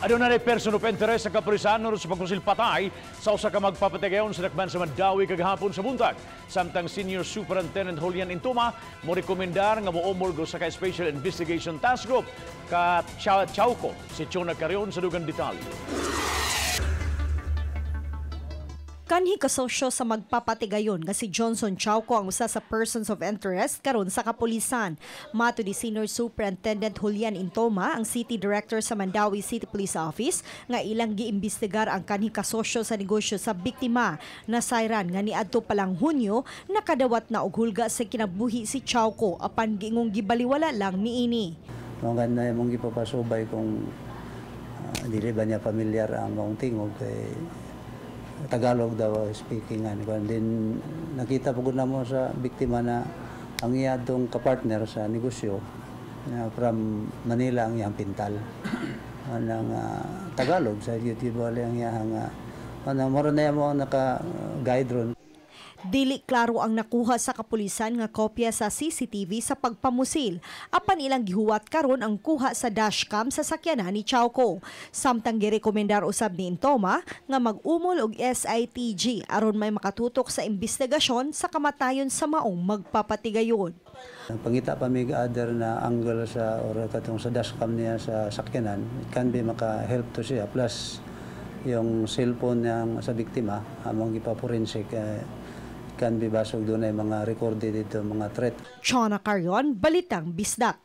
Aduna na person of interest sa kapulisan sa pagpusil patay sa usa ka magpapatigayon sa dakban sa Mandaue kagahapon sa buntag. Samtang Senior Superintendent Julian Intuma mo rekomendar nga moumol sa ka Special Investigation Task Group ka Chauco. Si Chona Carion sa dugang detalye. Kanhi kasosyo sa magpapatigayon nga si Johnson Chauco ang usa sa persons of interest karon sa kapulisan. Mato ni Senior Superintendent Julian Intoma, ang City Director sa Mandaue City Police Office, nga ilang giimbestigar ang kanhi kasosyo sa negosyo sa biktima. Nasayran nga niadto pa lang Hunyo nakadawat na og hulga sa kinabuhi si Chauco, apan giingong gibaliwala lang niini. Mao na imong gipapasubay kung dili ba niya familiar ang maong tingog kay Tagalog daw speaking ani. Then nakita po na mo sa biktima na ang iya dong kapartner sa negosyo na from Manila ang iyang pintal. Anang Tagalog sa YouTube wala ang iyang anang moro na mo ang naka guide ron. Dili klaro ang nakuha sa kapulisan nga kopya sa CCTV sa pagpamusil. Apan ilang gihuwat karon ang kuha sa dashcam sa sakyanan ni Chauco. Samtang girekomendar usab ni Intoma nga mag-umol og SITG aron may makatutok sa investigasyon sa kamatayon sa maong magpapatigayon. Pangita pa mig other na angle sa or katong sa dashcam niya sa sakyanan, it can be maka-help to siya, plus yung cellphone niyang sa biktima among gipa-forensic, can be basog doon ay mga recorded dito mga threat. Chona Carion, Balitang Bisdak.